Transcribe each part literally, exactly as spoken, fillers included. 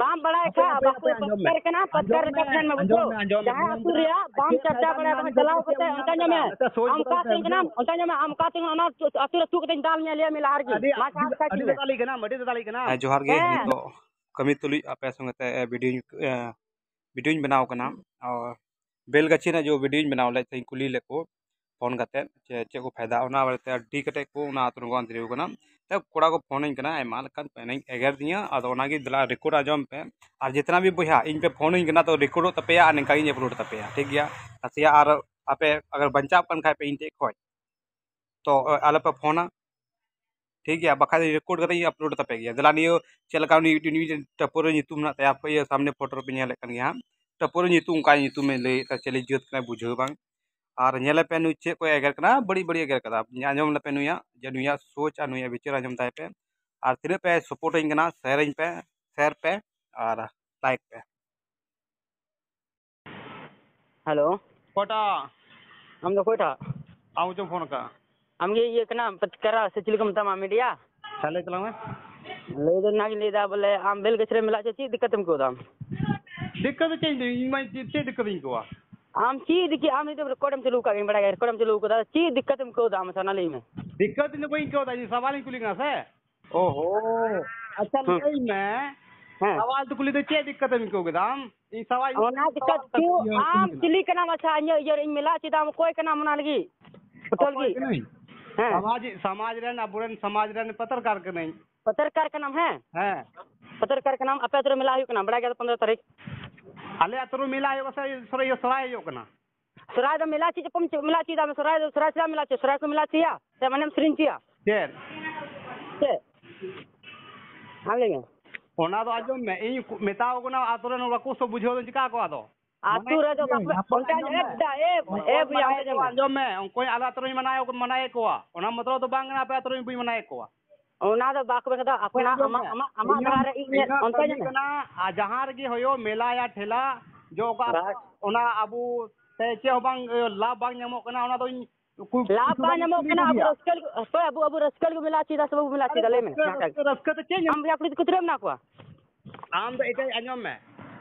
ᱵᱟᱢ ᱵᱟᱲᱟᱭ ᱠᱷᱟᱡ, ᱵᱟᱠᱚ ᱯᱟᱹᱛᱠᱟᱹᱨ ᱠᱟᱱᱟ, ᱯᱟᱹᱛᱠᱟᱹᱨ ᱞᱮᱠᱟ ᱛᱟᱦᱮᱱ ᱢᱮ, ᱵᱩᱡᱷᱟᱹᱣ? ᱡᱟᱦᱟᱸ ᱟᱹᱛᱩ ᱨᱮᱭᱟᱜ ᱵᱟᱢ ᱪᱟᱨᱪᱟ ᱵᱟᱲᱟᱭᱟ, ᱛᱚᱵᱮ ᱪᱟᱞᱟᱣ ᱠᱟᱛᱮ ᱚᱱᱠᱟ ᱧᱚᱜ ᱢᱮ᱾ ᱟᱢ ᱚᱠᱟ ᱟᱹᱛᱩ ᱨᱮᱱ ᱠᱟᱱᱟᱢ, ᱚᱱᱠᱟ ᱧᱚᱜ ᱢᱮ, ᱟᱢ ᱚᱠᱟ ᱟᱹᱛᱩ ᱨᱮᱱ, ᱚᱱᱟ ᱟᱹᱛᱩ ᱨᱮ ᱛᱩᱫ ᱠᱟᱛᱮᱧ ᱫᱟᱞ ᱢᱮᱭᱟ, ᱞᱟᱹᱭ ᱢᱮ ᱞᱟᱦᱟ ᱨᱮᱜᱮ᱾ ᱢᱟ ᱥᱟᱦᱟ ᱥᱟᱦᱟ ᱠᱟᱹᱧ ᱢᱮ᱾ ᱦᱮᱸ, ᱡᱚᱦᱟᱨ ᱜᱮ᱾ ᱦᱮᱸ᱾ ᱱᱤᱛᱚᱜ ᱠᱟᱹᱢᱤ ᱛᱩᱞᱩᱡ ᱟᱯᱮ ᱥᱚᱸᱜᱮ ᱛᱮ ᱵᱷᱤᱰᱤᱭᱳᱧ, ᱮ, ᱵᱷᱤᱰᱤᱭᱳᱧ ᱵᱮᱱᱟᱣ ᱠᱟᱱᱟ᱾ ᱟᱨ ᱵᱮᱞᱜᱟᱪᱷᱤ ᱨᱮᱱᱟᱜ ᱡᱮ ᱵᱷᱤᱰᱤᱭᱳᱧ ᱵᱮᱱᱟᱣ ᱞᱮᱫ ᱛᱟᱦᱮᱸᱧ, ᱠᱩᱞᱤ ᱞᱮᱫ ᱠᱚ ᱯᱷᱳᱱ ᱠᱟᱛᱮ ᱡᱮ ᱪᱮᱫ ᱠᱚ ᱯᱷᱟᱭᱫᱟ, ᱚᱱᱟ ᱵᱟᱨᱮᱛᱮ ᱟᱹᱰᱤ ᱠᱟᱹᱴᱤᱡ ᱠᱚ ᱚᱱᱟ ᱟᱹᱛᱩ ᱨᱮᱱ ᱠᱚ ᱟᱸᱫᱽᱨᱤᱣ ᱠᱟᱱᱟ᱾ ᱛᱚ ᱠᱚᱲᱟ ᱠᱚ ᱯᱷᱳᱱᱟᱹᱧ ᱠᱟᱱᱟ, ᱟᱭᱢᱟ ᱞᱮᱠᱟᱱ ᱮᱱᱮᱡ ᱮᱜᱮᱨ ᱫᱤᱧᱟ᱾ ᱟᱫᱚ ᱚᱱᱟᱜᱮ ᱫᱮᱞᱟ ᱨᱮᱠᱳᱨᱰ ᱟᱸᱡᱚᱢ ᱯᱮ᱾ ᱟᱨ ᱡᱮᱛᱱᱟ ᱵᱤ ᱵᱚᱭᱦᱟ ᱤᱧ ᱯᱮ ᱯᱷᱳᱱᱟᱹᱧ ᱠᱟᱱᱟ, ᱛᱚ ᱨᱮᱠᱳᱨᱰᱚᱜ ᱛᱟᱯᱮᱭᱟ ᱟᱨ ᱱᱤᱝᱠᱟ ᱜᱤᱧ ᱟᱯᱞᱳᱰ ᱛᱟᱯᱮᱭᱟ, ᱴᱷᱤᱠ ᱜᱮᱭᱟ? ᱱᱟᱥᱮᱭᱟᱜ ᱟᱨ ᱟᱯᱮ ᱟᱜᱟᱨ ᱵᱟᱧᱪᱟᱣ ᱠᱟᱱ ᱠᱷᱟᱡ ᱯᱮ ᱤᱧ ᱴᱷᱮᱡ ᱠᱷᱚᱡ, ᱛᱚ, ᱟᱞᱚ ᱯᱮ ᱯᱷᱳᱱᱟ, ᱴᱷᱤᱠ ᱜᱮᱭᱟ? ᱵᱟᱠᱷᱟᱡ ᱨᱮᱠᱳᱨᱰ ᱠᱟᱛᱮ ᱤᱧ ᱟᱯᱞᱳᱰ ᱛᱟᱯᱮ ᱜᱮᱭᱟ᱾ ᱫᱮᱞᱟ ᱱᱤᱭᱟᱹ ᱪᱮᱫ ᱞᱮᱠᱟ ᱩᱱᱤ, ᱩᱱᱤ ᱢᱤᱫᱴᱮᱱ ᱴᱟᱹᱯᱩᱨ ᱨᱮ ᱧᱩᱛᱩᱢ ᱢᱮᱱᱟᱜ ᱛᱟᱭᱟ, ᱤᱭᱟᱹ ᱥᱟᱢᱱᱮ ᱯᱷᱳᱴᱳ ᱨᱮᱯᱮ ᱧᱮᱞᱮᱫ ᱠᱟᱱ ᱜᱮᱭᱟ ᱦᱟᱸᱜ, ᱴᱟᱹᱯᱩᱨ ᱨᱮ ᱧᱩᱛᱩᱢ, ᱚᱱᱠᱟ ᱧᱩᱛᱩᱢᱮ ᱞᱟᱹᱭᱮᱫ ᱛᱟᱭ, ᱪᱤᱞᱤ ᱡᱟᱹᱛ ᱠᱟᱱᱟᱭ ᱵᱩᱡᱷᱟᱹᱣ ᱵᱟᱝ᱾ ᱟᱨ ᱧᱮᱞᱮ ᱯᱮ ᱱᱩᱭ ᱪᱮᱫ ᱠᱚᱭ ᱮᱜᱮᱨ ᱠᱟᱱᱟ, ᱵᱟᱹᱲᱤᱡ ᱵᱟᱹᱲᱤᱡ ᱮᱜᱮᱨ ᱠᱟᱫᱟ᱾ ᱟᱸᱡᱚᱢ ᱞᱮᱯᱮ ᱱᱩᱭᱟᱜ, ᱡᱮ ᱱᱩᱭᱟᱜ ᱥᱳᱪ ᱟᱨ ᱱᱩᱭᱟᱜ ᱵᱤᱪᱟᱹᱨ ᱟᱸᱡᱚᱢ ᱛᱟᱭ ᱯᱮ᱾ ᱟᱨ ᱛᱤᱱᱟᱹᱜ ᱯᱮ ᱥᱟᱯᱳᱨᱴ ᱟᱹᱧ ᱠᱟᱱᱟ, ᱥᱮᱭᱟᱨ ᱟᱹᱧ ᱯᱮ, ᱥᱮᱭᱟᱨ ᱯᱮ ᱟᱨ ᱞᱟᱭᱤᱠ ᱯᱮ᱾ ᱦᱮᱞᱳ᱾ ᱚᱠᱚᱭᱴᱟᱜ? ᱟᱢ ᱫᱚ ᱚᱠᱚᱭᱴᱟᱜ? ᱟᱢ ᱜᱮᱪᱚᱢ ᱯᱷᱳᱱ ᱟᱠᱟᱫ᱾ ᱟᱢ ᱜᱮ ᱤᱭᱟᱹ ᱠᱟᱱᱟᱢ, ᱯᱟᱛᱠᱟᱨᱟ ᱥᱮ ᱪᱤᱞᱤ ᱠᱚ ᱢᱮᱛᱟᱢᱟ, ᱢᱤᱰᱤᱭᱟ? ᱦᱮᱸ, ᱞᱟᱹᱭ ᱛᱟᱞᱟᱝ ᱢᱮ᱾ ᱞᱟᱹᱭ ᱫᱚ ᱚᱱᱟᱜᱤᱧ ᱞᱟᱹᱭᱫᱟ, ᱵᱚᱞᱮ, ᱟᱢ ᱵᱮᱞ ᱜᱟᱹᱪᱷᱤ ᱨᱮᱢ ᱢᱮᱞᱟ ᱦᱚᱪᱚ, ᱪᱮᱫ ᱫᱤᱠᱠᱟᱛ ᱮᱢ ᱟᱹᱭᱠᱟᱹᱣ ᱫᱟ ᱟᱢ? ᱫᱤᱠᱠᱟᱛ ᱫᱚ ᱪᱮᱫ ᱤᱧ, ᱤᱧ ᱢᱟ ᱪᱮᱫ, ᱪᱮᱫ ᱫᱤᱠᱠᱟᱛ ᱤᱧ ᱟᱹᱭᱠᱟᱹᱣᱟ? ᱟᱢ ᱪᱮᱫ ᱫᱤᱠᱠᱟᱛ, ᱟᱢ ᱱᱤᱛᱚᱜ ᱨᱮᱠᱚᱨᱰ ᱮᱢ ᱪᱟᱹᱞᱩ ᱟᱠᱟᱫ ᱜᱮᱧ ᱵᱟᱲᱟᱭ ᱜᱮᱭᱟ, ᱨᱮᱠᱚᱨᱰ ᱮᱢ ᱪᱟᱹᱞᱩ ᱟᱠᱟᱫᱟ, ᱪᱮᱫ ᱫᱤᱠᱠᱟᱛ ᱮᱢ ᱟᱹᱭᱠᱟᱹᱣ ᱫᱟ ᱟᱢ, ᱢᱟᱥᱮ ᱚᱱᱟ ᱞᱟᱹᱭ ᱢᱮ᱾ ᱫᱤᱠᱠᱟᱛ ᱤᱧ ᱫᱚ ᱵᱟᱹᱧ ᱟᱹᱭᱠᱟᱹᱣ ᱫᱟ, ᱤᱧ ᱥᱟᱣᱟᱞ ᱤᱧ ᱠᱩᱞᱤ ᱠᱟᱱᱟ ᱥᱮ᱾ ᱳᱦᱳ, ᱟᱪᱪᱷᱟ, ᱦᱩᱸ᱾ ᱞᱟᱹᱭ ᱢᱮ, ᱦᱮᱸ᱾ ᱥᱟᱣᱟᱞ ᱫᱚ ᱠᱩᱞᱤ ᱫᱚ ᱪᱮᱫ ᱫᱤᱠᱠᱟᱛ ᱮᱢ ᱟᱹᱭᱠᱟᱹᱣ ᱠᱮᱫᱟ ᱟᱢ? ᱤᱧ ᱥᱟᱣᱟᱞ, ᱚᱱᱟ ᱫᱤᱠᱠᱟᱛ ᱥᱟᱣᱟᱞ ᱠᱟᱛᱮ ᱠᱤ ᱤᱭᱟᱹ ᱟᱢ ᱠᱩᱞᱤ ᱠᱟᱱᱟ᱾ ᱪᱤᱞᱤ ᱠᱟᱱᱟᱢ? ᱟᱪᱪᱷᱟ, ᱤᱧᱟᱹᱜ ᱤᱭᱟᱹ ᱨᱮ ᱤᱧ ᱢᱮᱞᱟ ᱪᱮᱫᱟᱜ ᱟᱢ ᱚᱠᱚᱭ ᱠᱟᱱᱟᱢ ᱚᱱᱟ ᱞᱟᱹᱜᱤᱫ? ᱴᱳᱴᱟᱞ ᱚᱠᱚᱭ ᱜᱮ᱾ ᱠᱟᱹᱱᱟᱹᱧ? ᱦᱮᱸ᱾ ᱥᱟᱢᱟᱡᱤ-, ᱥᱟᱢᱟᱡᱽ ᱨᱮᱱ, ᱟᱵᱚᱨᱮᱱ ᱥᱚᱢᱟᱡᱽ ᱨᱮᱱ ᱯᱟᱛᱨᱠᱟᱨ ᱠᱟᱹᱱᱟᱹᱧ᱾ ᱯᱟᱛᱨᱠᱟᱨ ᱠᱟᱱᱟᱢ, ᱦᱮᱸ? ᱦᱮᱸ᱾ ᱯᱟᱛᱨᱠᱟᱨ ᱠᱟᱱᱟᱢ, ᱟᱯᱮ ᱟᱹᱛᱩ ᱨᱮ ᱢᱮᱞᱟ ᱦᱩᱭᱩᱜ ᱠᱟᱱᱟ, ᱵᱟᱲᱟᱭ ᱜᱮᱭᱟ ᱯᱚᱱᱫᱽᱨᱚ ᱛᱟᱹᱨᱤᱠᱷ? ᱟᱞᱮ ᱟᱹᱛᱩ ᱨᱮ ᱢᱮᱞᱟ ᱦᱩᱭᱩᱜ ᱠᱟᱱᱟ ᱥᱮ ᱥᱚᱨᱦᱟᱭ, ᱥᱚᱨᱦᱟᱭ ᱦᱩᱭᱩᱜ ᱠᱟᱱᱟ? ᱥᱚᱨᱦᱟᱭ ᱫᱚ ᱢᱮᱞᱟ ᱪᱮᱫ ᱪᱚ ᱢᱮᱞᱟ ᱪᱮᱫ ᱫᱚ ᱥᱚᱨᱦᱟᱭ ᱫᱚ, ᱥᱚᱨᱦᱟᱭ ᱪᱮᱫᱟᱜ ᱢᱮᱞᱟ ᱪᱮᱫ, ᱥᱚᱨᱦᱟᱭ ᱠᱚ ᱢᱮᱞᱟ ᱪᱮᱫᱟ? ᱥᱮ ᱢᱟᱱᱮᱢ ᱥᱮᱨᱮᱧ ᱪᱮᱫᱟ? ᱪᱮᱫ? ᱪᱮᱫ? ᱟᱢ ᱞᱟᱹᱭ ᱢᱮ᱾ ᱚᱱᱟ ᱫᱚ ᱟᱸᱡᱚᱢ ᱢᱮ, ᱤᱧ ᱠᱩ-, ᱢᱮᱛᱟᱣ ᱠᱚ ᱠᱟᱱᱟ, ᱟᱹᱛᱩ ᱨᱮᱱ ᱵᱟᱠᱚ ᱥᱚᱵ ᱵᱩᱡᱷᱟᱹᱣ ᱫᱚ ᱪᱤᱠᱟ ᱠᱚᱣᱟ ᱟᱫᱚ? ᱟᱹᱛᱩ ᱨᱮᱫᱚ ᱢᱟᱱᱮ ᱵᱟᱠᱚ, ᱦᱟᱯᱮ ᱚᱱᱠᱟ ᱟᱸᱡᱚᱢ ᱮ ᱢᱮ᱾ ᱫᱟ, ᱮ, ᱚᱱᱠᱚᱧ ᱮ ᱵᱚᱭᱦᱟ, ᱢᱟᱱᱟᱭᱮᱫ ᱚᱱᱠᱟ ᱠᱚᱣᱟ, ᱟᱸᱡᱚᱢ ᱢᱮ, ᱚᱱᱠᱚᱧ ᱟᱞᱮ ᱟᱹᱛᱩ ᱨᱮᱧ ᱢᱟᱱᱟᱭᱮᱫ ᱠᱚ, ᱢᱟᱱᱟᱭᱮᱫ ᱠᱚᱣᱟ᱾ ᱚᱱᱟ ᱢᱚᱛᱞᱚᱵ ᱫᱚ ᱵᱟᱝ ᱠᱟᱱᱟ ᱟᱯᱮ ᱟᱹᱛᱩ ᱨᱮ ᱵᱟᱹᱧ ᱢᱟᱱᱟᱭᱮᱫ ᱠᱚᱣᱟ᱾ ᱚᱱᱟ ᱫᱚ ᱵᱟᱠᱚ ᱢᱮᱱ ᱠᱟᱫᱟ, ᱦᱟᱯᱮ ᱟᱯᱱᱟ-, ᱟᱸᱡᱚᱢ ᱟᱢᱟᱜ, ᱢᱮ᱾ ᱟᱢᱟᱜ, ᱟᱢᱟᱜ ᱤᱧᱟᱹᱜ, ᱫᱷᱟᱨᱟ ᱨᱮ ᱤᱧ ᱤᱧᱟᱹᱜ ᱚᱱᱠᱟ ᱠᱟᱹᱢᱤ ᱧᱮᱞ ᱢᱮ᱾ ᱠᱟᱱᱟ, ᱟᱨ ᱡᱟᱦᱟᱸ ᱨᱮᱜᱮ ᱦᱩᱭᱩᱜ, ᱢᱮᱞᱟ ᱭᱟ ᱴᱷᱮᱞᱟ, ᱡᱚ ᱚᱠᱟ ᱵᱟᱥ᱾ ᱚᱱᱟ ᱟᱵᱚ ᱛᱮ ᱪᱮᱫ ᱦᱚᱸ ᱵᱟᱝ, ᱤᱭᱟᱹ, ᱞᱟᱵᱷ ᱵᱟᱝ ᱧᱟᱢᱚᱜ ᱠᱟᱱᱟ, ᱚᱱᱟ ᱫᱚ ᱤᱧ ᱠᱩ-, ᱞᱟᱵᱷ ᱠᱩᱞᱤ ᱵᱟᱝ ᱧᱟᱢᱚᱜ ᱠᱩᱞᱤ ᱠᱟᱱᱟ, ᱠᱟᱱ ᱟᱵᱚ ᱜᱮᱭᱟ᱾ ᱨᱟᱹᱥᱠᱟᱹ ᱞᱟᱹᱜᱤᱫ, ᱦᱳᱭ, ᱟᱵᱚ, ᱟᱵᱚ ᱨᱟᱹᱥᱠᱟᱹ ᱞᱟᱹᱜᱤᱫ ᱢᱮᱞᱟ ᱪᱮᱫᱟᱜ ᱥᱮ ᱵᱟᱵᱚ ᱢᱮᱞᱟ ᱟᱨᱮ ᱪᱮᱫᱟ, ᱞᱟᱹᱭ ᱢᱮ᱾ ᱨᱟᱹᱥᱠᱟᱹ, ᱨᱟᱹᱥᱠᱟᱹ, ᱨᱟᱹᱥᱠᱟᱹ ᱫᱚ ᱪᱮᱫ ᱧᱟᱢᱚᱜ? ᱟᱢ ᱵᱚᱭᱦᱟ ᱠᱩᱲᱤ ᱠᱚ ᱛᱤᱱᱟᱹᱜ ᱢᱮᱱᱟᱜ ᱠᱚᱣᱟ? ᱟᱢ ᱫᱚ ᱮᱴᱟᱜ ᱟᱸᱡᱚᱢ ᱢᱮ᱾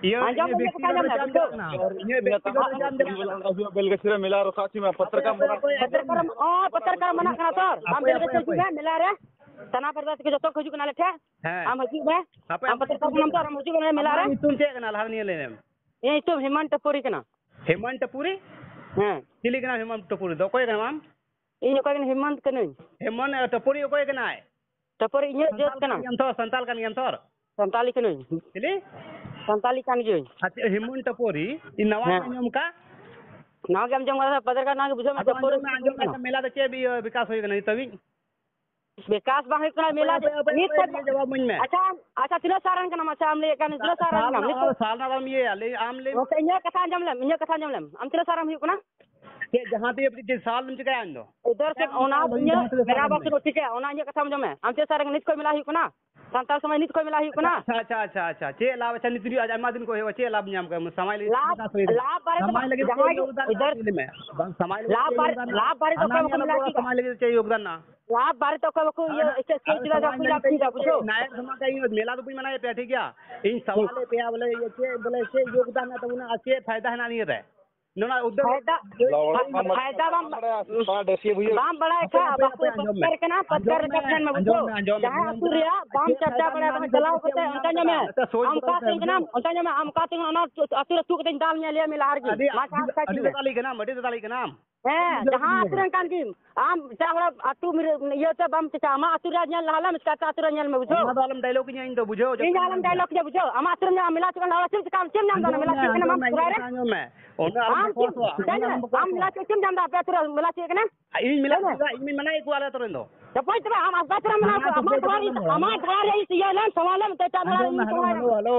ᱤᱭᱟᱹ, ᱟᱸᱡᱚᱢ ᱤᱧᱟᱹᱜ ᱢᱮ, ᱵᱮᱠᱛᱤᱜᱚᱛᱚ ᱠᱟᱛᱷᱟ ᱟᱸᱡᱚᱢ ᱢᱮ, ᱡᱟᱱ ᱫᱚ ᱵᱩᱡᱷᱟᱹᱣ᱾ ᱠᱟᱱᱟ᱾ ᱤᱧᱟᱹᱜ ᱵᱮᱠᱛᱤᱜᱚᱛᱚ ᱡᱟᱱ ᱫᱚ ᱠᱟᱱᱟ᱾ ᱚᱱᱟ ᱦᱩᱭᱩᱜᱼᱟ, ᱵᱮᱞᱜᱟᱹᱪᱷᱤ ᱨᱮ ᱢᱮᱞᱟ ᱨᱚᱠᱷᱟ ᱦᱚᱪᱚᱭ ᱢᱮ, ᱯᱟᱛᱨᱠᱟ ᱢᱟᱱᱟ᱾ ᱯᱟᱛᱨᱠᱟ ᱨᱮ, ᱚ, ᱯᱟᱛᱨᱠᱟ ᱨᱮ ᱢᱟᱱᱟ ᱠᱟᱱᱟ ᱛᱚ᱾ ᱟᱢ ᱦᱟᱯᱳᱭ, ᱵᱮᱞᱜᱟᱹᱪᱷᱤ ᱦᱟᱯᱳᱭ, ᱦᱤᱡᱩᱜ ᱢᱮ, ᱦᱟᱯᱳᱭ᱾ ᱢᱮᱞᱟ ᱨᱮ᱾ ᱛᱷᱟᱱᱟ ᱯᱟᱨᱜᱟᱱᱟ ᱛᱮᱠᱚ ᱡᱚᱛᱚ ᱠᱚ ᱦᱤᱡᱩᱜ ᱠᱟᱱᱟ ᱟᱞᱮ ᱴᱷᱮᱱ᱾ ᱦᱮᱸ᱾ ᱟᱢ ᱦᱤᱡᱩᱜ ᱢᱮ᱾ ᱦᱟᱯᱳᱭ, ᱟᱢ ᱦᱟᱯᱳᱭ, ᱯᱟᱛᱨᱠᱟ ᱦᱟᱯᱳᱭ᱾ ᱠᱟᱱᱟᱢ ᱛᱚ, ᱟᱨ ᱦᱤᱡᱩᱜ ᱢᱮ ᱢᱮᱞᱟ ᱨᱮ᱾ ᱟᱢᱟᱜ ᱧᱩᱛᱩᱢ ᱪᱮᱫ ᱠᱟᱱᱟ? ᱞᱟᱦᱟ ᱱᱤᱭᱟᱹ ᱞᱟᱹᱭ ᱞᱮᱢ᱾ ᱤᱧᱟᱹᱜ ᱧᱩᱛᱩᱢ ᱦᱮᱢᱟᱱᱛ ᱴᱟᱹᱯᱩᱨᱤ ᱠᱟᱱᱟ᱾ ᱦᱮᱢᱟᱱᱛ ᱴᱟᱹᱯᱩᱨᱤ? ᱦᱮᱸ᱾ ᱪᱤᱞᱤ ᱠᱟᱱᱟᱢ ᱦᱮᱢᱟᱱᱛ ᱴᱟᱹᱯᱩᱨᱤ ᱫᱚ? ᱚᱠᱚᱭ ᱠᱟᱱᱟᱢ ᱟᱢ? ᱤᱧ ᱚᱠᱚᱭ ᱠᱟᱱᱟ? ᱦᱮᱢᱟᱱᱛ ᱠᱟᱹᱱᱟᱹᱧ᱾ ᱦᱮᱢᱟᱱᱛ ᱴᱟᱹᱯᱩᱨᱤ ᱚᱠᱚᱭ ᱠᱟᱱᱟᱭ? ᱴᱟᱹᱯᱩᱨᱤ ᱤᱧᱟᱹᱜ ᱡᱟᱹᱛ ᱥᱟᱱᱛᱟᱞ ᱠᱟᱱᱟ᱾ ᱠᱟᱱ ᱜᱮᱭᱟᱢ ᱛᱚ, ᱥᱟᱱᱛᱟᱞ ᱠᱟᱱ ᱜᱮᱭᱟᱢ ᱛᱚ᱾ ᱥᱟᱱᱛᱟᱞᱤ ᱠᱟᱹᱱᱟᱹᱧ᱾ ᱪᱤᱞᱤ? ᱥᱟᱱᱛᱟᱞᱤ ᱠᱟᱱ ᱜᱤᱭᱟᱹᱧ᱾ ᱟᱪᱪᱷᱟ, ᱦᱮᱢᱟᱱᱛ ᱴᱟᱹᱯᱩᱨᱤ, ᱤᱧ ᱱᱟᱣᱟ ᱦᱮᱸ᱾ ᱜᱤᱧ ᱟᱸᱡᱚᱢ ᱠᱟᱜ᱾ ᱱᱟᱣᱟ ᱜᱮ ᱟᱸᱡᱚᱢ ᱠᱟᱫᱟ, ᱯᱟᱛᱨᱠᱟ ᱱᱟᱣᱟ ᱜᱮ ᱵᱩᱡᱷᱟᱹᱣ ᱢᱮ, ᱟᱫᱚ ᱴᱟᱹᱯᱩᱨᱤ ᱟᱸᱡᱚᱢ ᱢᱮ, ᱟᱸᱡᱚᱢ ᱢᱮ, ᱠᱟᱱᱟ᱾ ᱟᱪᱪᱷᱟ, ᱢᱮᱞᱟ ᱫᱚ ᱪᱮᱫ ᱤᱭᱟᱹ ᱵᱤᱠᱟᱥ ᱦᱩᱭ ᱠᱟᱱᱟ ᱱᱤᱛ ᱦᱟᱹᱵᱤᱡ? ᱵᱤᱠᱟᱥ ᱵᱟᱝ ᱦᱩᱭᱩᱜ ᱠᱟᱱᱟ, ᱢᱮᱞᱟ ᱦᱟᱯᱮ, ᱦᱟᱯᱮ, ᱱᱤᱛ ᱦᱟᱯᱮ, ᱠᱷᱚᱱ ᱱᱤᱭᱟᱹ ᱡᱟᱣᱟᱵ ᱤᱢᱟᱹᱧ ᱢᱮ᱾ ᱟᱪᱪᱷᱟ, ᱟᱪᱪᱷᱟ, ᱛᱤᱱᱟᱹᱜ ᱥᱟᱞ ᱨᱮᱱ ᱠᱟᱱᱟᱢ? ᱟᱪᱪᱷᱟ, ᱟᱢ ᱞᱟᱹᱭᱮᱫ ᱠᱟᱱ ᱛᱤᱱᱟᱹᱜ ᱥᱟᱞ ᱨᱮᱱ ᱥᱟᱞ ᱠᱟᱱᱟᱢ? ᱨᱮᱱᱟᱜ ᱱᱤᱛ ᱚᱱᱟ ᱫᱚ ᱥᱟᱞ ᱨᱮᱱᱟᱜ ᱫᱚ ᱟᱞᱚᱢ ᱤᱭᱟᱹᱭᱟ, ᱞᱟᱹᱭ ᱟᱢ ᱞᱟᱹᱭ ᱢᱮ᱾ ᱜᱚᱝᱠᱮ, ᱤᱧᱟᱹᱜ ᱠᱟᱛᱷᱟ ᱟᱸᱡᱚᱢ ᱞᱮᱢ, ᱤᱧᱟᱹᱜ ᱠᱟᱛᱷᱟ ᱟᱸᱡᱚᱢ ᱞᱮᱢ᱾ ᱟᱢ ᱛᱤᱱᱟᱹᱜ ᱥᱟᱞ ᱨᱮᱢ ᱦᱩᱭᱩᱜ ᱠᱟᱱᱟ? ᱪᱮᱫ ᱡᱟᱦᱟᱸ ᱛᱤᱥ ᱪᱮᱫ ᱥᱟᱞ ᱮᱢ ᱪᱤᱠᱟᱹᱭᱟ ᱟᱢ ᱫᱚ? ᱤᱫᱷᱟᱨ ᱥᱮ ᱚᱱᱟ ᱤᱧᱟᱹᱜ ᱢᱮᱞᱟ ᱵᱟᱥ ᱨᱮ ᱴᱷᱤᱠ ᱜᱮᱭᱟ, ᱚᱱᱟ ᱤᱧᱟᱹᱜ ᱠᱟᱛᱷᱟ ᱟᱸᱡᱚᱢ ᱢᱮ᱾ ᱟᱢ ᱛᱤᱱᱟᱹᱜ ᱥᱟᱞ ᱨᱮ ᱱᱤᱛ ᱠᱷᱚᱱ ᱢᱮᱞᱟ ᱦᱩᱭᱩᱜ ᱠᱟᱱᱟ? ᱥᱟᱱᱛᱟᱲ ᱥᱚᱢᱟᱡᱽ ᱱᱤᱛ ᱠᱷᱚᱱ ᱢᱮᱞᱟ ᱦᱩᱭᱩᱜ ᱠᱟᱱᱟ? ᱟᱪᱪᱷᱟ, ᱟᱪᱪᱷᱟ, ᱟᱪᱪᱷᱟ, ᱟᱪᱪᱷᱟ᱾ ᱪᱮᱫ ᱞᱟᱵᱷ? ᱟᱪᱪᱷᱟ, ᱱᱤᱛ ᱦᱩᱭᱩᱜᱼᱟ, ᱟᱭᱢᱟ ᱫᱤᱱ ᱠᱚ ᱦᱩᱭᱩᱜᱼᱟ, ᱪᱮᱫ ᱞᱟᱵᱷ ᱧᱟᱢ ᱠᱟᱱᱟ? ᱥᱟᱢᱟᱡᱽ ᱞᱟᱹᱜᱤᱫ ᱞᱟᱵᱷ, ᱪᱮᱫ ᱞᱟᱵᱷ ᱵᱟᱨᱮ ᱫᱚ ᱥᱟᱢᱟᱡᱽ ᱞᱟᱹᱜᱤᱫ ᱪᱮᱫ ᱡᱟᱦᱟᱸᱭ ᱜᱮ ᱭᱳᱜᱽᱫᱟᱱ ᱤᱫᱷᱟᱨ ᱢᱮᱱᱟᱜᱼᱟ? ᱞᱟᱹᱭ ᱢᱮ᱾ ᱵᱟᱝ, ᱥᱟᱢᱟᱡᱽ ᱞᱟᱹᱜᱤᱫ ᱞᱟᱵᱷ ᱪᱮᱫ ᱵᱟᱨᱮ, ᱭᱳᱜᱽᱫᱟᱱ ᱢᱮᱱᱟᱜᱼᱟ? ᱞᱟᱵᱷ ᱵᱟᱨᱮ ᱫᱚ ᱦᱟᱱᱟ ᱚᱠᱚᱭ ᱧᱮᱞ ᱵᱟᱠᱚ ᱢᱮᱱᱟ ᱵᱟᱲᱟ ᱪᱮᱫ ᱦᱚᱸ? ᱥᱟᱢᱟᱡᱽ ᱞᱟᱹᱜᱤᱫ ᱪᱮᱫ ᱭᱳᱜᱽᱫᱟᱱ ᱢᱮᱱᱟᱜᱼᱟ? ᱞᱟᱵᱷ ᱵᱟᱨᱮ ᱛᱚ ᱚᱠᱚᱭ ᱵᱟᱠᱚ ᱤᱭᱟᱹ, ᱟᱨ ᱮᱥᱮ ᱥᱮ ᱟᱨ ᱪᱮᱫᱟᱜ ᱥᱟᱢᱟᱡᱽ ᱵᱟᱠᱚ ᱞᱟᱹᱜᱤᱫ ᱞᱟᱵᱷ ᱛᱮ ᱪᱮᱫᱟ, ᱵᱩᱡᱷᱟᱹᱣ? ᱱᱟᱭᱟᱨ ᱥᱚᱢᱟᱡᱽ ᱨᱮ ᱤᱧ ᱢᱮᱞᱟ ᱫᱚ ᱵᱟᱹᱧ ᱢᱟᱱᱟᱣᱮᱫ ᱯᱮᱭᱟ, ᱴᱷᱤᱠ ᱜᱮᱭᱟ? ᱤᱧ ᱥᱟᱣᱟᱞ ᱮᱫ ᱯᱮᱭᱟ ᱵᱚᱞᱮ, ᱤᱭᱟᱹ ᱪᱮᱫ, ᱵᱚᱞᱮ ᱪᱮᱫ ᱭᱳᱜᱽᱫᱟᱱ ᱢᱮᱱᱟᱜ ᱛᱟᱵᱚᱱᱟ ᱟᱨ ᱪᱮᱫ ᱯᱷᱟᱭᱫᱟ ᱦᱮᱱᱟᱜ ᱱᱤᱭᱟᱹ ᱨᱮ? ᱱᱚᱣᱟ ᱩᱫᱽᱫᱳᱜᱽ ᱯᱷᱟᱭᱫᱟ, ᱯᱷᱟᱭᱫᱟ ᱵᱟᱢ, ᱵᱟᱢ ᱵᱟᱲᱟᱭ ᱠᱷᱟᱡ, ᱦᱟᱯᱮ, ᱦᱟᱯᱮ, ᱵᱟᱠᱚ ᱟᱸᱡᱚᱢ ᱢᱮ᱾ ᱯᱟᱛᱠᱟᱨ ᱠᱟᱱᱟ, ᱯᱟᱛᱠᱟᱨ ᱟᱸᱡᱚᱢ ᱢᱮ, ᱞᱮᱠᱟ ᱛᱟᱦᱮᱱ ᱢᱮ, ᱟᱸᱡᱚᱢ ᱵᱩᱡᱷᱟᱹᱣ? ᱢᱮ, ᱟᱸᱡᱚᱢ ᱢᱮ, ᱡᱟᱦᱟᱸ ᱟᱸᱡᱚᱢ ᱟᱹᱛᱩ ᱢᱮ᱾ ᱨᱮᱭᱟᱜ ᱵᱟᱢ ᱪᱮᱫ ᱪᱟᱨᱪᱟ ᱯᱷᱟᱭᱫᱟ ᱵᱟᱲᱟᱭᱟ, ᱧᱟᱢ ᱵᱟᱠᱷᱟᱱ ᱠᱟᱛᱮ ᱪᱟᱞᱟᱣ ᱪᱮᱫ ᱠᱟᱛᱮ ᱧᱟᱢ ᱚᱱᱠᱟ ᱧᱟᱢᱮ᱾ ᱟᱪᱪᱷᱟ, ᱥᱳᱡᱽ ᱚᱱᱠᱟ ᱵᱚᱞᱚ ᱛᱮ ᱛᱤᱸᱜᱩᱱᱟ, ᱟᱸᱡᱚᱢ᱾ ᱚᱱᱠᱟ ᱧᱟᱢᱮ, ᱟᱢ ᱚᱠᱟ ᱛᱤᱸᱜᱩᱱᱟ, ᱚᱱᱟ ᱟᱹᱛᱩ ᱨᱮ ᱛᱩᱜ ᱠᱟᱛᱮᱧ ᱫᱟᱞ ᱢᱮᱭᱟ, ᱞᱟᱹᱭ ᱢᱮ ᱞᱟᱦᱟ ᱨᱮᱜᱮ᱾ ᱟᱹᱰᱤ, ᱢᱟ ᱟᱹᱰᱤ, ᱥᱟᱦᱟᱡᱽ ᱠᱷᱟᱡ ᱟᱹᱰᱤ ᱪᱤᱞᱤ? ᱫᱟᱫᱟᱞᱤ ᱠᱟᱱᱟᱢ, ᱟᱹᱰᱤ ᱫᱟᱫᱟᱞᱤ ᱠᱟᱱᱟᱢ᱾ ᱦᱮᱸ, ᱵᱩᱡᱷᱟᱹᱣ ᱡᱟᱦᱟᱸ ᱠᱮᱫᱤᱧ ᱟᱹᱛᱩ ᱨᱮᱱ ᱠᱟᱱ ᱜᱮᱢ, ᱟᱢ ᱮᱴᱟᱜ ᱦᱚᱲᱟᱜ ᱟᱹᱛᱩ ᱢᱤᱨ-, ᱤᱭᱟᱹ ᱛᱮ ᱵᱟᱢ ᱪᱤᱠᱟ, ᱟᱢᱟᱜ ᱟᱹᱛᱩ ᱨᱮ ᱧᱮᱞ ᱞᱟᱦᱟ ᱞᱮᱢ, ᱪᱤᱠᱟ ᱮᱴᱟᱜ ᱟᱹᱛᱩ ᱨᱮ ᱧᱮᱞ ᱢᱮ, ᱵᱩᱡᱷᱟᱹᱣ? ᱚᱱᱟ ᱫᱚ ᱟᱞᱚᱢ ᱰᱟᱭᱞᱚᱜᱽ ᱤᱧᱟ, ᱤᱧ ᱫᱚ ᱵᱩᱡᱷᱟᱹᱣ ᱦᱚᱪᱚ ᱤᱧ ᱠᱟᱹᱧ ᱟᱞᱚᱢ ᱢᱮ᱾ ᱰᱟᱭᱞᱚᱜᱽ ᱤᱧᱟ, ᱵᱩᱡᱷᱟᱹᱣ? ᱟᱢᱟᱜ ᱟᱹᱛᱩ ᱨᱮ ᱧᱮᱞ, ᱢᱮᱞᱟ ᱪᱮᱫ ᱠᱟᱱᱟ, ᱪᱮᱫ ᱮᱢ ᱧᱟᱢ ᱮᱫᱟ, ᱚᱸᱰᱮ ᱟᱸᱡᱚᱢ ᱢᱮᱞᱟ ᱢᱮ, ᱪᱮᱫ ᱠᱟᱱᱟ, ᱟᱸᱡᱚᱢ ᱵᱟᱢ ᱢᱮ, ᱥᱚᱨᱦᱟᱭ ᱨᱮ? ᱟᱸᱡᱚᱢ ᱢᱮ, ᱟᱸᱡᱚᱢ ᱢᱮ᱾ ᱚᱸᱰᱮ ᱟᱞᱚᱢ ᱟᱢ ᱵᱚᱠᱚᱞ ᱪᱮᱫ, ᱦᱚᱪᱚᱣᱟ, ᱚᱸᱰᱮ ᱟᱞᱚᱢ ᱵᱚᱠᱚᱞ ᱟᱢ ᱦᱚᱪᱚᱣᱟ᱾ ᱢᱮᱞᱟ ᱪᱮᱫ, ᱪᱮᱫ ᱮᱢ ᱧᱟᱢ ᱮᱫᱟ ᱟᱯᱮ ᱟᱹᱛᱩ ᱨᱮ, ᱢᱮᱞᱟ ᱪᱮᱫ ᱠᱟᱱᱟ? ᱤᱧ ᱢᱮᱞᱟ ᱞᱟᱹᱭ ᱢᱮ᱾ ᱪᱮᱫᱟᱜ? ᱤᱧ ᱢᱟᱧ ᱢᱟᱱᱟᱣᱮᱫ ᱠᱚᱣᱟ ᱟᱞᱮ ᱟᱹᱛᱩ ᱨᱮᱱ ᱫᱚ᱾ ᱦᱟᱯᱳᱭ ᱛᱚᱵᱮ, ᱟᱢ ᱟᱯᱮ ᱟᱹᱛᱩ ᱨᱮ ᱢᱮᱞᱟ ᱟᱢᱟᱜ ᱠᱚ, ᱟᱹᱛᱩ ᱟᱢᱟᱜ ᱨᱮ ᱫᱷᱟᱨᱟ ᱨᱮ ᱤᱭᱟᱹ ᱞᱮᱢ, ᱥᱚᱵᱷᱟ ᱞᱮᱢ, ᱛᱚ ᱮᱴᱟᱜ ᱫᱷᱟᱨᱟ ᱨᱮ ᱟᱸᱡᱚᱢ ᱢᱮ, ᱤᱭᱟᱹ ᱦᱮᱞᱳ, ᱥᱚᱵᱷᱟᱭ ᱦᱮᱞᱳ, ᱢᱮ᱾ ᱦᱮᱞᱳ᱾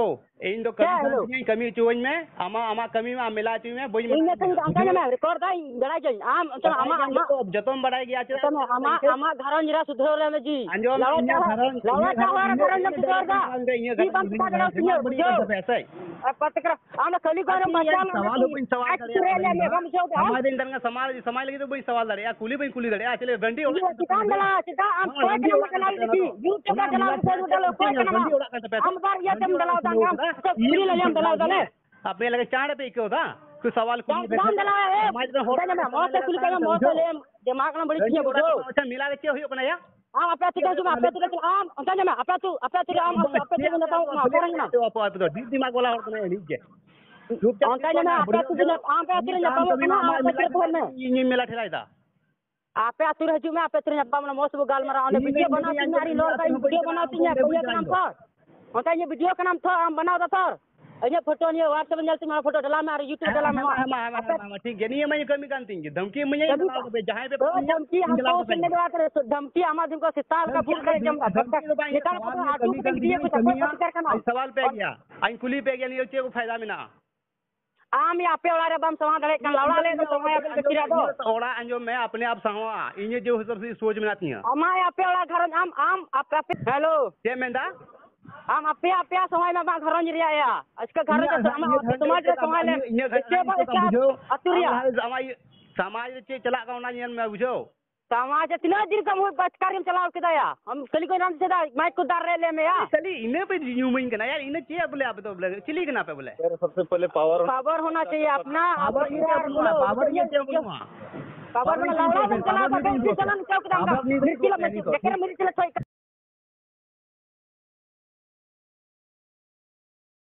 ᱤᱧ ᱫᱚ ᱠᱟᱹᱢᱤ ᱪᱮᱫ ᱠᱟᱱ ᱦᱮᱞᱳ? ᱛᱤᱧᱟᱹᱧ, ᱠᱟᱹᱢᱤ ᱦᱚᱪᱚᱣᱟᱹᱧ ᱢᱮ᱾ ᱟᱢᱟᱜ, ᱟᱢᱟᱜ ᱠᱟᱹᱢᱤ ᱢᱮ, ᱟᱢ ᱢᱮᱞᱟ ᱦᱚᱪᱚᱭ ᱢᱮ, ᱵᱟᱹᱧ ᱤᱧ ᱢᱟᱱᱟᱣ ᱫᱚ ᱢᱮᱭᱟ᱾ ᱚᱱᱠᱟ ᱧᱟᱢᱮ, ᱵᱩᱡᱷᱟᱹᱣ? ᱨᱮᱠᱚᱨᱰ ᱫᱟᱹᱧ, ᱵᱟᱲᱟᱭ ᱜᱤᱭᱟᱹᱧ᱾ ᱟᱢ, ᱛᱚ, ᱵᱟᱲᱟᱭ ᱟᱢᱟᱜ, ᱜᱤᱭᱟᱹᱧ, ᱟᱢᱟᱜ, ᱡᱚᱛᱚ, ᱡᱚᱛᱚᱢ ᱵᱟᱲᱟᱭ ᱜᱮᱭᱟ, ᱪᱮᱫᱟᱜ ᱟᱢᱟᱜ, ᱥᱮ ᱟᱢᱟᱜ, ᱟᱢᱟᱜ ᱜᱷᱟᱨᱚᱸᱡᱽ ᱨᱮ ᱥᱩᱫᱷᱟᱹᱨ ᱞᱮᱢ ᱡᱤ᱾ ᱟᱸᱡᱚᱢ ᱢᱮ, ᱞᱟᱣᱲᱟ ᱤᱧᱟᱹᱜ ᱪᱟᱣᱦᱟ-, ᱜᱷᱟᱨᱚᱸᱡᱽ, ᱞᱟᱣᱲᱟ ᱤᱧᱟᱹᱜ ᱪᱟᱣᱦᱟ ᱨᱮ ᱜᱷᱟᱨᱚᱸᱡᱽ, ᱜᱷᱟᱨᱚᱸᱡᱽ ᱮᱢ ᱤᱧᱟᱹᱜ ᱥᱩᱫᱷᱟᱹᱨ ᱫᱟ᱾ ᱜᱷᱟᱨᱚᱸᱡᱽ ᱨᱮ ᱤᱧᱟᱹᱜ ᱪᱮᱫ ᱵᱟᱢ ᱜᱷᱟᱨᱚᱸᱡᱽ ᱪᱤᱠᱟ ᱫᱟᱲᱮᱭᱟᱜᱼᱟ, ᱨᱮ ᱥᱤᱧᱚᱛ, ᱵᱟᱹᱲᱤᱡ ᱵᱩᱡᱷᱟᱹᱣ? ᱠᱟᱛᱷᱟ ᱯᱮ ᱥᱮ? ᱟᱨ ᱯᱟᱛᱮᱠᱨᱟ, ᱟᱢ ᱫᱚ ᱠᱷᱟᱹᱞᱤ ᱜᱚᱨᱮᱢ ᱟᱨᱠᱤ ᱵᱟᱪᱷᱟᱣ ᱥᱟᱣᱟᱞ ᱦᱚᱸ ᱵᱟᱹᱧ ᱥᱟᱣᱟᱞ ᱟᱡ ᱫᱟᱲᱮᱭᱟᱜᱼᱟ᱾ ᱥᱩᱨ ᱨᱮ ᱞᱮ ᱢᱮ, ᱵᱟᱢ ᱵᱩᱡᱷᱟᱹᱣ ᱫᱟ? ᱥᱚᱢᱟᱡᱽ ᱨᱮᱱ ᱠᱟᱱᱟ, ᱥᱚᱢᱟᱡᱽ, ᱥᱚᱢᱟᱡᱽ ᱞᱟᱹᱜᱤᱫ ᱫᱚ ᱵᱟᱹᱧ ᱥᱟᱣᱟᱞ ᱫᱟᱲᱮᱭᱟᱜᱼᱟ, ᱠᱩᱞᱤ ᱵᱟᱹᱧ ᱠᱩᱞᱤ ᱫᱟᱲᱮᱭᱟᱜᱼᱟ᱾ ᱪᱮᱞᱮ ᱨᱟᱺᱰᱤ ᱚᱲᱟᱜ ᱪᱮᱫᱟᱜ ᱫᱟᱞᱟ? ᱪᱮᱫᱟᱜ ᱟᱢ ᱦᱚᱸ ᱚᱠᱚᱭ ᱨᱟᱺᱰᱤ ᱠᱟᱱᱟᱢ ᱚᱲᱟᱜ ᱠᱟᱱ ᱞᱟᱹᱜᱤᱫ ᱛᱟᱯᱮᱭᱟ ᱫᱤ? ᱛᱚ? ᱭᱩ ᱪᱮᱫ ᱚᱱᱟ ᱠᱟᱱᱟ ᱢᱮᱞᱟ ᱚᱠᱚᱭ ᱨᱮ ᱠᱟᱱᱟᱢ? ᱨᱟᱺᱰᱤ ᱚᱲᱟᱜ ᱠᱟᱱ ᱛᱟᱯᱮᱭᱟ ᱟᱢ ᱛᱚ? ᱵᱟᱨ ᱤᱭᱟᱹ ᱨᱟᱺᱰᱤ ᱛᱮᱢ ᱚᱲᱟᱜ ᱫᱟᱞᱟᱣ ᱠᱚ ᱫᱟ, ᱠᱷᱩᱞᱟᱹᱣ ᱟᱢ ᱠᱟᱫᱟ᱾ ᱥᱮ ᱤᱧ ᱠᱩᱞᱤ ᱵᱟᱹᱧ ᱞᱟᱹᱭᱟᱢ ᱠᱩᱞᱤ ᱫᱟᱞᱟᱣ ᱫᱟᱲᱮᱭᱟᱜ ᱫᱟᱞᱮ? ᱠᱟᱱᱟ᱾ ᱟᱯᱮ ᱞᱟᱹᱜᱤᱫ ᱪᱟᱬ ᱯᱮ ᱟᱹᱭᱠᱟᱹᱣ ᱫᱟ? ᱠᱚ ᱥᱟᱣᱟᱞ ᱠᱩᱞᱤ ᱵᱟᱢ ᱯᱮ ᱫᱟᱞᱟᱣ ᱮ, ᱥᱚᱢᱟᱡᱽ ᱨᱮᱱ ᱦᱚᱲ ᱚᱱᱠᱟ ᱧᱟᱢᱮ, ᱢᱚᱡᱽ ᱛᱮ ᱠᱩᱞᱤ ᱠᱟᱭ ᱢᱮ, ᱢᱚᱡᱽ ᱛᱮ ᱞᱟᱹᱭ ᱟᱢ, ᱫᱤᱢᱟᱜᱽ ᱨᱮᱱᱟᱜ ᱵᱟᱹᱲᱤᱡ ᱨᱟᱺᱰᱤ ᱪᱤᱭᱟᱹ ᱚᱲᱟᱜ ᱵᱩᱡᱷᱟᱹᱣ᱾ ᱠᱟᱱᱟ᱾ ᱟᱪᱪᱷᱟ, ᱢᱮᱞᱟ ᱨᱮ ᱪᱮᱫ ᱦᱩᱭᱩᱜ ᱠᱟᱱᱟ ᱭᱟ? ᱟᱢ ᱟᱯᱮ ᱟᱹᱛᱩ ᱛᱮ ᱦᱤᱡᱩᱜ ᱢᱮ, ᱟᱯᱮ ᱟᱹᱛᱩ ᱨᱮ ᱪᱟᱞᱟᱜ ᱟᱢ, ᱚᱱᱠᱟ ᱧᱟᱢᱮ, ᱟᱯᱮ ᱟᱹᱛᱩ, ᱟᱯᱮ ᱟᱹᱛᱩ ᱨᱮ ᱟᱢ, ᱟᱯᱮ ᱟᱹᱛᱩ ᱨᱮ ᱧᱟᱯᱟᱢ ᱚᱜ ᱢᱮ, ᱚᱠᱟᱨᱮ ᱢᱮᱱᱟᱢ? ᱟᱯᱮ ᱟᱹᱛᱩ ᱫᱚ ᱰᱷᱮᱨ ᱫᱤᱢᱟᱜᱽ ᱵᱟᱞᱟ ᱦᱚᱲ ᱠᱟᱱᱟᱭ ᱩᱱᱤ ᱜᱮ᱾ ᱪᱩᱯᱪᱟᱯ ᱚᱱᱠᱟ ᱧᱟᱢᱮ, ᱟᱯᱮ ᱟᱹᱛᱩ ᱨᱮ ᱧᱟᱯ-, ᱟᱯᱮ ᱟᱹᱛᱩ ᱨᱮ ᱧᱟᱯᱟᱢᱚᱜ ᱠᱟᱱᱟ, ᱟᱢ ᱟᱯᱮ ᱟᱹᱛᱩ ᱨᱮ ᱛᱟᱦᱮᱱ ᱢᱮ᱾ ᱤᱧ, ᱤᱧ ᱢᱮᱞᱟ ᱴᱷᱮᱞᱟᱭ ᱫᱟ᱾ ᱟᱯᱮ ᱟᱹᱛᱩ ᱨᱮ ᱦᱤᱡᱩᱜ ᱢᱮ, ᱟᱯᱮ ᱟᱹᱛᱩ ᱨᱮ ᱧᱟᱯᱟᱢ ᱚᱱᱟ ᱢᱚᱡᱽ ᱛᱮᱵᱚ ᱜᱟᱞᱢᱟᱨᱟᱣᱟ᱾ ᱚᱸᱰᱮ ᱤᱧ video ᱵᱟᱹᱧ ᱵᱟᱱᱟᱣ ᱤᱫᱤᱭᱟ, ᱛᱤᱧ ᱢᱮ, ᱟᱨ ᱤᱧ ᱞᱚᱲ ᱤᱧ ᱠᱟᱱᱟ, ᱵᱟᱹᱧ video ᱵᱟᱱᱟᱣ ᱤᱫᱤᱭᱟ, ᱛᱤᱧ ᱢᱮ, ᱤᱧ ᱵᱟᱹᱧ ᱠᱚᱭᱟ ᱵᱟᱱᱟᱣ ᱠᱟᱱᱟᱢ ᱤᱧ ᱛᱚ᱾ ᱚᱱᱠᱟ ᱤᱧᱟᱹᱜ video ᱠᱟᱱᱟᱢ ᱛᱚ, ᱟᱢ ᱵᱟᱱᱟᱣ ᱫᱟ ᱛᱚ᱾ ᱤᱧᱟᱹᱜ photo ᱱᱤᱭᱟᱹ WhatsApp ᱨᱮ ᱧᱮᱞ ᱛᱤᱧ ᱢᱮ, ᱚᱱᱟ photo ᱰᱮᱞᱟ ᱢᱮ ᱟᱨ YouTube ᱨᱮ ᱦᱮᱸ, ᱰᱮᱞᱟ ᱢᱮ᱾ ᱦᱮᱸ, ᱢᱟ, ᱦᱮᱸ, ᱢᱟ, ᱦᱮᱸ, ᱢᱟ, ᱢᱟ, ᱴᱷᱤᱠ ᱜᱮᱭᱟ᱾ ᱱᱤᱭᱟᱹ ᱢᱟ ᱤᱧ ᱠᱟᱹᱢᱤ ᱠᱟᱱ ᱛᱤᱧ ᱜᱮ᱾ ᱫᱷᱟᱢᱠᱤ ᱤᱢᱟᱹᱧᱟ, ᱤᱧ ᱠᱟᱹᱢᱤ ᱪᱟᱞᱟᱣ ᱠᱟᱛᱮ ᱡᱟᱦᱟᱸᱭ ᱯᱮ ᱛᱚ ᱯᱷᱳᱱ ᱤᱧᱟ, ᱫᱷᱟᱢᱠᱤ ᱤᱧ ᱟᱢ ᱪᱟᱞᱟᱣ ᱠᱚ ᱠᱟᱛᱮ ᱥᱮᱱ ᱜᱮ᱾ ᱞᱮᱫᱟ ᱠᱟᱱᱟ, ᱫᱷᱟᱢᱠᱤ ᱟᱢᱟᱜ ᱫᱷᱤᱱ ᱠᱚ ᱥᱮᱛᱟ ᱞᱮᱠᱟ ᱫᱷᱟᱢᱠᱤ ᱵᱷᱩᱞ ᱫᱚ ᱠᱟᱛᱮ ᱵᱟᱝ, ᱡᱚᱢ ᱫᱷᱟᱢᱠᱤ ᱫᱚ ᱵᱟᱝ, ᱱᱮᱛᱟᱨ ᱱᱚᱣᱟ ᱠᱚᱫᱚ ᱨᱮᱭᱟᱜ ᱟᱹᱰᱤ ᱠᱟᱹᱢᱤ ᱠᱟᱱ ᱜᱮ ᱛᱤᱧ, ᱠᱚ ᱤᱧ ᱥᱟᱯᱚᱨᱴ ᱠᱟᱹᱢᱤᱭᱟ᱾ ᱠᱟᱱ ᱠᱟᱱᱟ᱾ ᱟᱨ ᱥᱟᱣᱟᱞ ᱯᱮ ᱜᱮᱭᱟ, ᱱᱤᱭᱟᱹ ᱪᱮᱫ ᱠᱚ ᱯᱷᱟᱭᱫᱟ ᱢᱮᱱᱟᱜᱼᱟ? ᱟᱢ ᱭᱟ ᱟᱯᱮ ᱚᱲᱟᱜ ᱨᱮ ᱵᱟᱢ ᱥᱟᱶᱟ ᱫᱟᱲᱮᱭᱟᱜ ᱠᱟᱱ, ᱞᱟᱣᱲᱟ ᱞᱮ ᱫᱚ ᱥᱟᱶᱟᱭᱟ ᱵᱮᱱ ᱜᱟᱛᱮ ᱨᱮ ᱫᱚ᱾ ᱤᱧᱟᱹᱜ ᱚᱲᱟᱜ ᱟᱸᱡᱚᱢ ᱢᱮ, ᱟᱯᱱᱮ ᱟᱯ ᱥᱟᱶᱟ, ᱤᱧᱟᱹᱜ ᱡᱮ ᱦᱤᱥᱟᱹᱵ ᱥᱮ ᱥᱳᱪ ᱢᱮᱱᱟᱜ ᱛᱤᱧᱟᱹ᱾ ᱟᱢᱟᱜ ᱭᱟ ᱟᱯᱮ ᱚᱲᱟᱜ ᱜᱷᱟᱨᱚᱸᱡᱽ, ᱟᱢ, ᱟᱢ, ᱟᱯᱮ, ᱟᱯᱮ, hello᱾ ᱪᱮᱫ ᱮᱢ ᱢᱮᱱᱫᱟ? ᱟᱢ ᱟᱯᱮ, ᱟᱯᱮᱭᱟᱜ ᱥᱟᱶᱟᱭ ᱢᱮ ᱟᱢᱟᱜ ᱜᱷᱟᱨᱚᱸᱡᱽ ᱨᱮᱭᱟᱜ ᱭᱟ᱾ ᱟᱪᱠᱟ ᱜᱷᱟᱨᱚᱸᱡᱽ ᱤᱧᱟᱹᱜ ᱨᱮ ᱜᱷᱟᱨᱚᱸᱡᱽ, ᱟᱢᱟᱜ ᱤᱧᱟᱹᱜ ᱜᱷᱟᱨᱚᱸᱡᱽ ᱥᱚᱢᱟᱡᱽ ᱨᱮ ᱪᱮᱫ ᱥᱟᱶᱟᱭ ᱞᱮ᱾ ᱤᱧᱟᱹᱜ, ᱤᱧᱟᱹᱜ ᱜᱷᱟᱨᱚᱸᱡᱽ ᱮᱥᱮ ᱵᱟ ᱪᱮᱫ ᱞᱮᱠᱟᱢ ᱮᱥᱟ ᱵᱩᱡᱷᱟᱹᱣ? ᱟᱹᱛᱩ ᱟᱢ ᱨᱮᱭᱟᱜ᱾ ᱞᱟᱦᱟ ᱨᱮ ᱟᱢᱟᱜ ᱤᱭᱟᱹ, ᱥᱚᱢᱟᱡᱽ ᱨᱮ ᱪᱮᱫ ᱪᱟᱞᱟᱜ ᱠᱟᱱᱟ ᱚᱱᱟ ᱧᱮᱞ ᱢᱮ, ᱵᱩᱡᱷᱟᱹᱣ? ᱥᱟᱶᱟ ᱡᱮ ᱛᱤᱱᱟᱹᱜ ᱫᱤᱱ ᱠᱷᱚᱱ ᱵᱟᱪᱠᱟᱨ ᱜᱮᱢ ᱪᱟᱞᱟᱣ ᱠᱮᱫᱟ ᱭᱟ? ᱟᱢ ᱠᱷᱟᱹᱞᱤ ᱠᱚ ᱮᱱᱟᱝ ᱪᱮᱫᱟᱜ ᱢᱟᱭᱤᱠ ᱠᱚ ᱫᱟᱨ ᱨᱮ ᱞᱮ ᱢᱮᱭᱟ? ᱠᱷᱟᱹᱞᱤ ᱤᱱᱟᱹ ᱯᱮ ᱧᱩᱢᱟᱹᱧ ᱠᱟᱱᱟ ᱭᱟ, ᱤᱱᱟᱹ ᱪᱮᱫ ᱵᱚᱞᱮ ᱟᱯᱮ ᱫᱚ ᱵᱚᱞᱮ ᱪᱤᱞᱤ ᱠᱟᱱᱟ ᱯᱮ ᱵᱚᱞᱮ? मेरे सबसे पहले पावर पावर होना चाहिए अपना। पावर नहीं चाहिए, पावर नहीं चाहिए, पावर नहीं चाहिए। पावर होना लाला तुम चला पावर नहीं चाहिए। चला निकल के पावर नहीं चाहिए। मिर्ची ला मिर्ची, देखे मिर्ची ला छोड़